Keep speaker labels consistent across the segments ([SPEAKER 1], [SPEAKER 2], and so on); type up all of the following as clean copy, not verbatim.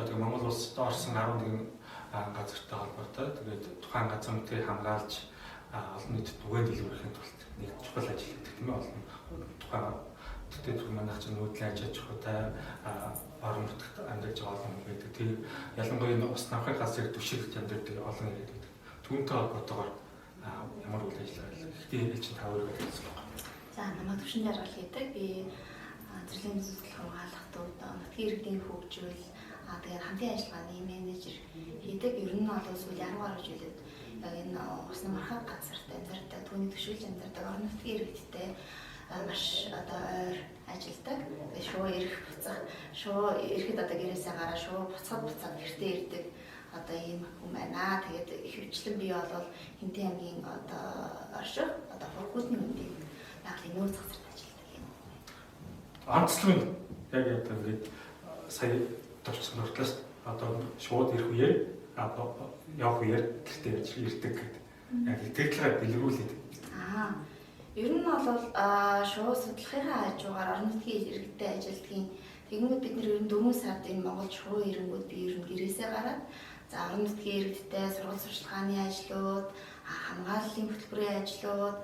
[SPEAKER 1] Одоо тэгээ Монгол улсад орсон 11 газартай холбоотой. Тэгээд тухайн газар нутгийг хамгаалж олон нийтэд түгээн дэлгүүрэхийн тулд нэг чухал ажил хийдэг, тийм ээ, олон тухайн. Тэгтээ зөвхөн манайх чинь нүүдлийн аж ахуйтай орон нутагт амьдарч байгаа олон хүн байдаг. Тэр ялангуяа энэ ус намхын газрыг түшиглэж амьдардаг олон иргэд байдаг. Түүнтэй холбоотойгоор ямар үйл ажиллагаа хийх вэ? Гэхдээ чинь та өөрийгөө танилцуулах байна.
[SPEAKER 2] За, намайг Төвшин Жаргал гэдэг. Би зэрлэгийн үзүүлэлт хамгаалах төвд нутгийн иргэдийн хөгжил, тэгээд хамтын ажиллагааны менежер хийдэг. Ер нь бол сүүлийн 10 гаруй жилүүд яг энэ ус намархай газарт амьдардаг, түүний төшөөлж амьдардаг орон нутгийн иргэдтэй маш одоо ойр ажилдаг. Тэгээд шууд ирэх буцах, шууд ирэхэд одоо гэрээсээ гараа шууд буцаад буцаад гэртээ ирдэг одоо ийм хүн байна. Тэгээд ихэвчлэн би бол Хэнтийн аймгийн одоо орших одоо хурхүүдний хөндийн байгалийн нөөц газарт ажилладаг юм.
[SPEAKER 1] Онцлог нь яг одоо ингээд сая товчсон дурдлаа, одоо шууд ирэх үеэр, явах үеэр гэртээ ирж ирдэг гэдэг. Яг тэр талаар дэлгэрүүлээд.
[SPEAKER 2] Ер нь бол шууд судлахынхаа хажуугаар орон нутгийн иргэдтэй ажилладгийн. Тэгэнгүүт бид нэр ер нь 4 сард энэ Монгол шувуу ирэнгүүт би ер нь гэрээсээ гараад, за, орон нутгийн иргэдтэй сургууль сурчлагын ажлууд, хамгааллын хөтөлбөрийн ажлууд,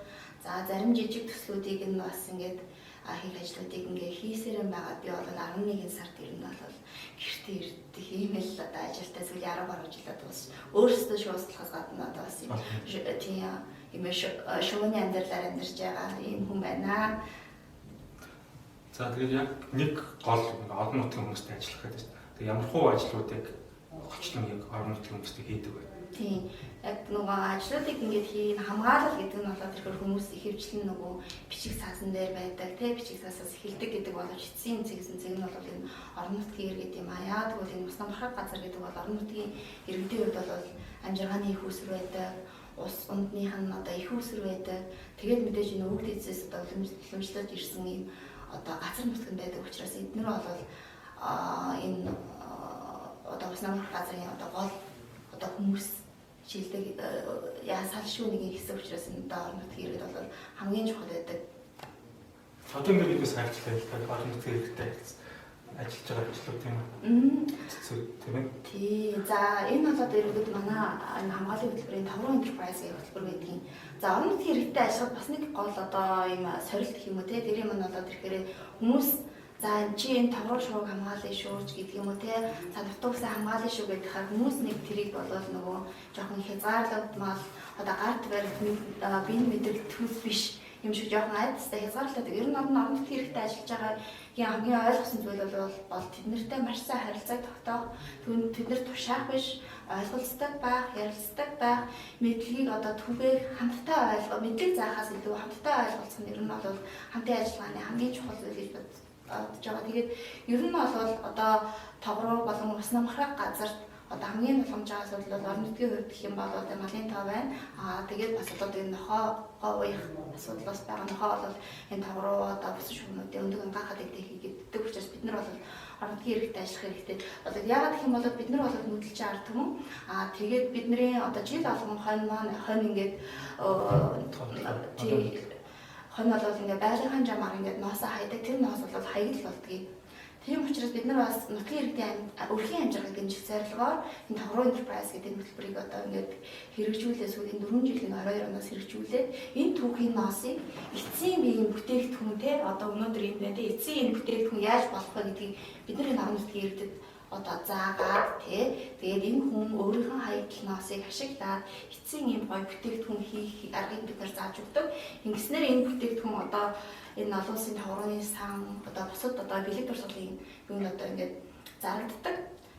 [SPEAKER 2] за, зарим жижиг төслүүдийг нь бас ингээд хийх ажлуудыг ингээ хийсээр байгаа. Би бол 11 сард ер нь бол гэртээ ирдэг ийм л одоо ажилтаа сүүлийн 10 гаруй жилээ дуус. Өөрөөсөө шууд судлахаас гадна одоо бас тийм юм шувууны амьдралаар амьдарч байгаа ийм хүн байна.
[SPEAKER 1] За, тэгээд яг нэг гол олон нутгийн хүмүүстэй ажиллах гэдэг чинь. Тэгээд ямар хуу ажлуудыг голчлон яг орон нутгийн хүмүүстэй хийдэг вэ?
[SPEAKER 2] Тийм. Яг нөгөө ажлуудыг ингээд хийн, хамгаалал гэдэг нь болоод ирэхээр хүмүүс ихэвчлэн нөгөө бичиг цаасан дээр байдаг, тий, бичиг цаасаас эхэлдэг гэдэг боловч эцсийн цэгсэн цэг нь бол энэ орон нутгийн иргэд юм аа. Яагаад гэвэл энэ ус намархаг газар гэдэг бол орон нутгийн иргэдийн хувьд бол амжиргааны их үүсвэр байдаг, ус ундных нь одоо их үүсвэр байдаг. Тэгээд мэдээж энэ өвөг дээдсээс одоо уламжлаж ирсэн ийм одоо газар нутг нь байдаг учраас эднэр бол энэ одоо ус намархаг газрын одоо гол одоо хүмүүс шилдэг яасаалшгүй нэг хэсэг учраас энэ одоо орон нутгийн иргэд бол хамгийн чухал байдаг.
[SPEAKER 1] Одоо ингээд бид сайжлаа л та орон нутгийн иргэдтэй ажиллаж байгаа ажлууд тийм үү? Цэцэг, тийм ээ.
[SPEAKER 2] Тий. За, энэ бол одоо иргэд манай энэ хамгааллын хөтөлбөрийн Тавруу Enterprise гэх хөтөлбөр байдгийн. За, орон нутгийн иргэдтэй ажиллахад бас нэг гол одоо ийм сорилт гэх юм уу те. Тэр юм нь болоод ирэхээр хүмүүс, за, чи энэ тавруу шувууг хамгаалъя шүү ч гэдэг юм уу те. За, нутагсаа хамгаалъя шүү гэдэг хаа хүмүүс нэг тэрийг болвол нөгөө жоохон хязгаарлагдмал, одоо гарт баригд биеийн мэдрэлтгүүл биш юм шиг жоохон айдастай хязгаарлалтай. Ер нь орон нутгийн хэрэгтэй ажиллаж байгаагийн хамгийн ойлгосон зүйл бол тэд нартай маш сайн харилцааг тогтоох, тэд нар тушаах биш, ойлголцдог байх, ярилцдаг байх, мэдлэгийг одоо түгээх, хамтдаа ойлгох, мэдлэг заахаас илүү хамтдаа ойлголцох нь ер нь бол хамтын ажиллагааны хамгийн чухал зүйл гэж бодож байгаа. Тэгээд ер нь бол одоо тогруу болон ус намхраг газарт одоо хамгийн тулгамж байгаа асуудал бол орон нутгийн хувьд гэх юм бол одоо малын тоо байна. Тэгээд бас одоо энэ нохоо уях асуудал бас байгаа. Нохоо бол энэ тогруу одоо бүсэн шувнуудын өндөг ангаахад идэх хийгээддэг учраас бид нар бол орон нутгийн иргэдтэй ажиллах хэрэгтэй. Одоо яагаад гэх юм бол бид нар бол нүүдэлчин ард түмэн. Тэгээд бидний одоо жил болгон хонь маань хонь ингээд тий хонь бол ингээд байгалийн жамаар ингээд ноосоо хайдаг. Тэр ноос бол хаягдл болдгийг. Тийм учраас бид нар бас нутгийн иргэдийн өрхийн амжиргааг дэмжих зорилгоор энэ Тавруу Enterprise гэдэг хөтөлбөрийг одоо ингээд хэрэгжүүлээ, сүүлийн 4 жилийн 22 оноос хэрэгжүүлээд энэ түүхийн ноосыг эцсийн биеийн бүтээгдэхүүн те, одоо өнөөдөр энэ байна те, эцсийн энэ бүтээгдэхүүн яаж болох вэ гэдгийг бид нар энэ орон нутгийн иргэдэд одоо заагаад те, тэгээд энэ хүн өөрийнхөө хаягдл ноосыг ашиглаад эцсийн ийм гоё бүтээгдэхүүн хийх аргыг бид нар зааж өгдөг. Ингэснээр энэ бүтээгдэхүүн одоо энэ олон улсын таврууны сан, одоо бусад одоо бэлэг дурсгалын юунд одоо ингээд зарагддаг.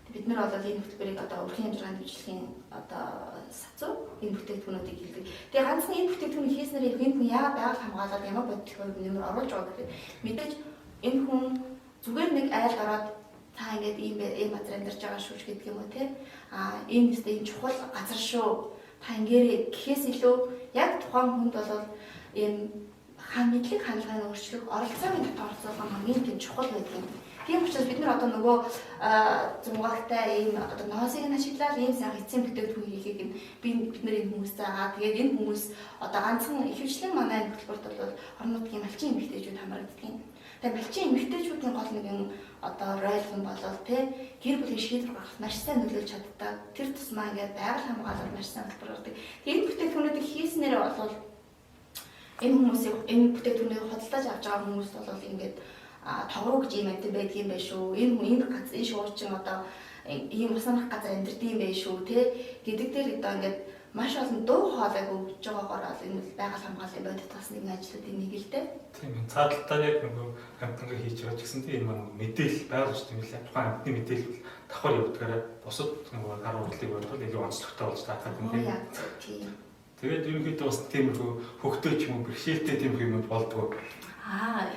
[SPEAKER 2] Бид нар бол энэ хөтөлбөрийг одоо өрхийн амжиргааны дэмжлэгийн одоо сацуу энэ бүтээгдэхүүнүүдийг хийдэг. Тэгээ ганцхан энэ бүтээгдэхүүнийг хийснээр энэ хүн яагаад байгаль хамгаалаад ямар бодит нэмэр оруулж байгаа гэхээр мэдээж энэ хүн зүгээр нэг айлд ороод та ингээд ийм ийм газар амьдарч байгаа шүү гэдэг юм уу те. Энэ өстэй ийм чухал газар шүү. Та ингээрэй гэхээс илүү яг тухайн хүнд бол ийм мэдлэг хандлагын өөрчлөх, оролцооны дотор оролцоолох хамгийн тийм чухал байдаг юм. Тийм учраас бид нар одоо нөгөө зунгаахтай ийм одоо ноосыг нь ашиглаад ийм сайхан эцсийн бүтээгдэхүүн хийхийг нь бид нар энэ хүмүүс заагаа. Тэгээд энэ хүмүүс одоо ганцхан ихэвчлэн манай энэ хөтөлбөрт бол орон нутгийн малчин эмэгтэйчүүд хамрагддаг юм. Тэгээ малчин эмэгтэйчүүдийн гол нэгэн одоо роль нь болол те гэр бүлийн шийдвэр гаргах маш сайн нөлөөлж чаддаг. Тэр тусмаа ингээд байгаль хамгаалалд маш сайн хөтөлбөр гаргадаг. Энэ бүтээгдэхүүнүүдийг хийснээрээ болол энэ хүмүүсийг энэ бүтээгдэхүүнийг худалдаж авч байгаа хүмүүс бол ингээд тогруу гэж ийм амьтан байдгийн байх шүү. Энэ хүн энэ гац энэ шуучин одоо ийм ус амрах газар амьдардаг юм байх шүү те гэдэг дээр одоо ингээд маш олон дуу хоолойг өгж байгаагаар бол энэ байгаль хамгааллын бодит бас нэгэн ажлуудын нэг л дээ.
[SPEAKER 1] Тийм ээ. Цаадалтаа яг нөгөө амьтангаа хийж байгаа ч гэсэн тийм нөгөө мэдээлэл байгаль орчин мэдээлэл тухайн амьтны мэдээлэл бол давхар явдгаараа бусад нөгөө гар урдлыг бодвол илүү онцлогтой болж таарах юм тийм.
[SPEAKER 2] Тийм.
[SPEAKER 1] Тэгээд ерөнхийдөө бас тиймэрхүү хөгтөө ч юм уу бэрхшээлтэй тиймэрхүү юмуд болдгоо.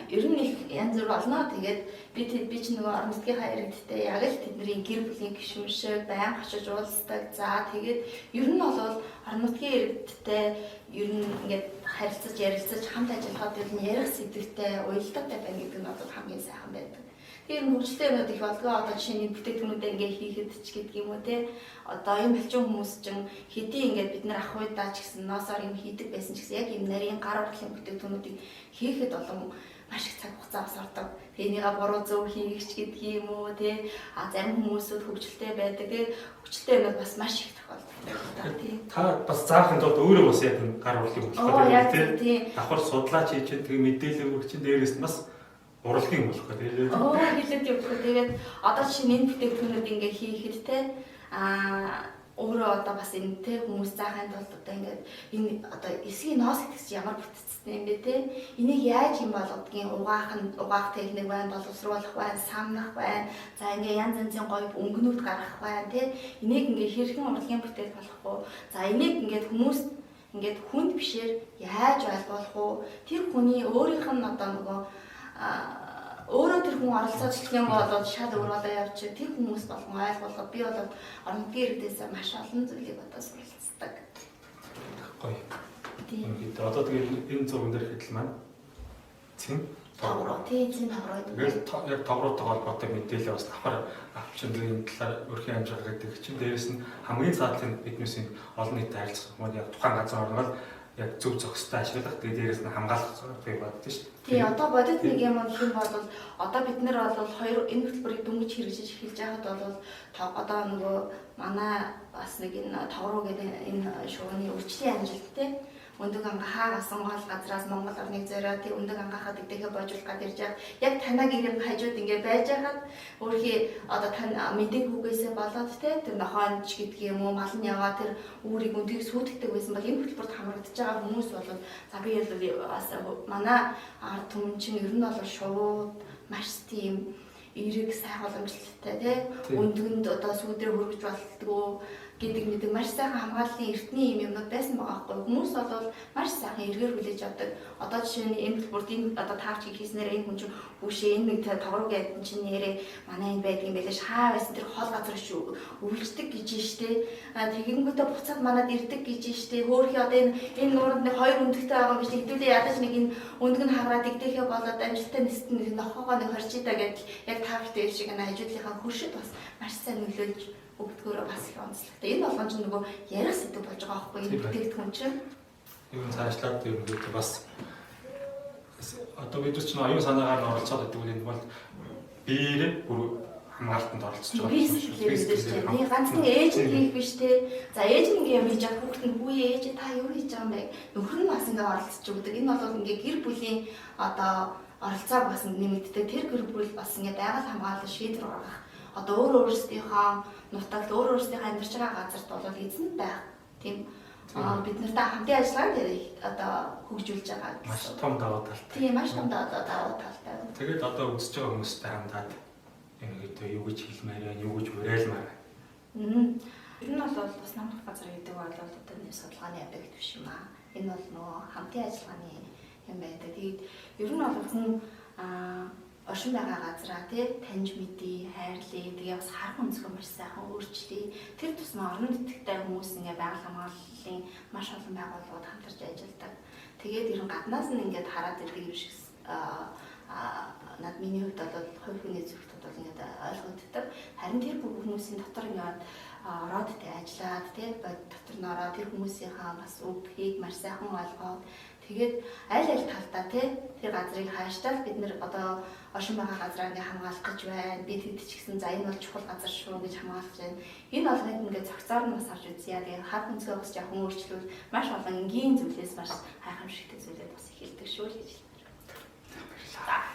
[SPEAKER 2] Ер нь их янз бүр болно. Тэгээд би ч нөгөө орон нутгийнхаа иргэдтэй яг л тэдний гэр бүлийн гишүүн шиг байнга очиж уулздаг. За тэгээд ер нь бол орон нутгийн иргэдтэй ер нь ингээд харилцаж ярилцаж хамт ажиллахад ер нь ярих сэдвтэй, уялдаатай байна гэдэг нь бол хамгийн сайхан байдаг. Тэгээд хөгжилтэй юмнууд их болдгоо. Одоо жишээ нь бүтээгдэхүүнүүдээ ингээ хийхэд ч гэдэг юм уу те. Одоо юм балчин хүмүүс чинь хэдий ингээд бид нар ах уйдаа ч гэсэн ноосоор юм хийдэг байсан ч гэсэн яг юм нарийн гар урдлын бүтээгдэхүүнүүдийг хийхэд болон маш их цаг хугацаа бас ордог. Тэгээ энийгээ буруу зөв хийгч гэдэг юм уу те. А зарим хүмүүсүүд хөгжилтэй байдаг. Тэгээд хөгжилтэй юмнууд бас маш их тохиолддог. Тийм.
[SPEAKER 1] Та бас заахын тулд өөрөө бас яг гар урдлыг хөтлөх гэдэг тийм. Давхар судлаач хийж тэгээ мэдээлэл өгч чинь дээрээс нь бас урлагийн болох гэдэг.
[SPEAKER 2] Хэлээд явах. Тэгээд одоо жишээ нь энэ бүтээгдэхүүнүүд ингээ хийхэд те өөрөө одоо бас энэ те хүмүүс заахын тулд одоо ингээд энэ одоо эсгийн ноос гэдэг чинь ямар бүтцтэй юм бэ те. Энийг яаж юм болгодгийг угаах техник байна, боловсруулах байна, самнах байна. За ингээ янз янзын гоё өнгөнүүд гаргах байна те. Энийг ингээ хэрхэн урлагийн бүтээл болох вэ? За энийг ингээд хүмүүс ингээд хүнд бишээр яаж ойлгох вэ? Тэр хүний өөрийнх нь одоо нөгөө өөрөө тэр хүн оролцоод эхлэх юм бол шал өөр болоо явчих. Тэр хүмүүс болгон ойлгуулах. Би бол орон нутгийн иргэдээс маш олон зүйлийг одоо суралцдаг.
[SPEAKER 1] Гоё. Тийм. Одоо тэгээд энэ зурган дээр хэдэл маань цэн
[SPEAKER 2] тогроо. Тийм, цэн тогроо.
[SPEAKER 1] Тэгээд яг тогроотой холбоотой мэдээлэл бас давхар авчин энэ талаар өрхийн амжирга гэдэг чинь дээрээс нь хамгийн цаадлын биднээсийн олон нийтэд харилцах юм яг тухайн газар орнол яг зөв зохистой ашиглах, тэгээ дээрээс нь хамгаалах зэрэг боддог шүү дээ.
[SPEAKER 2] Тийм, одоо бодит нэг юм гэх юм бол одоо бид нар бол хоёр энэ хөтөлбөрийг дөнгөж хэрэгжиж эхэлж байхад бол одоо нөгөө манай бас нэг энэ тогруу гэдэг энэ шувууны үржлийн амжилт те өндөг ангаа хаагасан гол газраас Монгол орныг зориод тий өндөг ангаахад идэхэ боожуулах гад ирж байгаа. Яг танаа гэрийн хажууд ингээ байж байхад өөрхий одоо тань мэдээгүйгээсээ болоод те тэр нохойнч гэдэг юм уу мал нь яваа тэр үүрийг өндгийг сүйтгэдэг байсан бол энэ хөтөлбөрт хамрагдаж байгаа хүмүүс бол за би бас манай ард түмэн чинь ер нь бол шувууд маш тийм эерэг сайхан уламжлалтай тий өндгөнд одоо сүүдрээ хөргөж болдгоо гэдэг мэдэг маш сайхан хамгааллын эртний юм юмнууд байсан байгаа байхгүй. Хүмүүс бол маш сайхан эргээр хүлээж авдаг. Одоо жишээ нь энэ төлбөрт энэ одоо таавч хийснээр энэ хүн чинь хүүшээ энэ нэг тогруу гэдэг чинь нэрээ манай энэ байдаг юм байлаа шаа байсан тэр хол газар шүү өвлждөг гэж штэ. Тэгэнгүүтээ буцаад манад ирдэг гэж штэ. Хөөхий одоо энэ нууранд нэг хоёр өндөгтэй байгаа юм биш. Хэдүүлээ ядаж нэг энэ өндөг нь хараад игдэхээ болоод амжилттай нэстэн нэг нохоогоо нэг хорчидаа гэдэл яг таавчтай шиг энэ хажуудлынхаа хөршид бас маш сайн нөлөөлж өгдгөөрөө бас их онцлогтой. Энэ болгон ч нөгөө ярих сэдв болж байгаа байхгүй энэ бүтээгдэхүүн чинь.
[SPEAKER 1] Юу цаашлаад ерөнхийдөө бас одоо бид нар ч оюун санаагаар нь оролцоод байдаг үйл энэ бол биеэрээ бүр хамгаалтанд оролцож байгаа.
[SPEAKER 2] Би сэтгэлээр мэдээж тийм. Ганцхан ээж нь хийх биш те. За ээж нь ингээ юм хийж байгаа хүүхэд нь хүүе ээж та юу хийж байгаа юм бэ? Нөхөр нь бас ингээ оролцож өгдөг. Энэ бол ингээ гэр бүлийн одоо оролцоог бас нэмэгддэг. Тэр гэр бүл бас ингээ байгаль хамгаалал шийдвэр гаргах. Одоо өөр өөрсдийнхөө нутагт өөр өөрсдийнхөө амьдарч байгаа газарт бол эзэн байх. Тийм бид нартай хамтын ажиллагааг одоо хөгжүүлж байгаа гэсэн.
[SPEAKER 1] Маш том давуу талтай.
[SPEAKER 2] Тийм, маш том давуу талтай.
[SPEAKER 1] Тэгээд одоо үзэж байгаа хүмүүстэй хандаад ерөнхийдөө юу гэж хэлмээр байна, юу гэж уриалмаар байна.
[SPEAKER 2] Ер нь бол бас намрах газар гэдэг бол одоо нэг судалгааны объект биш юм аа. Энэ бол нөгөө хамтын ажиллагааны юм байдаг. Тэгээд ер нь бол хүн оршин байгаа газараа тий таньж мэдээ, хайрлаа, тэгээ бас харах өнцгөө маш сайхан өөрчлөе. Тэр тусмаа орон нутагтай хүмүүс ингээ байгаль хамгааллын маш олон байгууллагууд хамтарч ажилладаг. Тэгээд ер нь гаднаас нь ингээд хараад ирдэг юм шиг над миний хувьд бол хувь хүний зүгт бол ингээд ойлгогддог. Харин тэр бүх хүмүүсийн дотор ингээд ороод тий ажиллаад тий дотор нь ороод тэр хүмүүсийнхаа бас үгийг маш сайхан ойлгоод Тэгээд аль аль талдаа те тэр газрыг хааштай бид нэр одоо оршин байгаа газраа ингээ хамгаалах гэж байна. Бид хэд ч гэсэн за энэ бол чухал газар шүү гэж хамгаалж байна. Энэ болгоныг ингээ цогцоор нь бас авч үзье. Тэгээд хар хүнсгээ бас жоохон өөрчлөвл маш олон энгийн зүйлээс маш гайхамшигтай зүйлүүд бас эхэлдэг шүү л гэж хэлмээр.
[SPEAKER 1] Баярлалаа.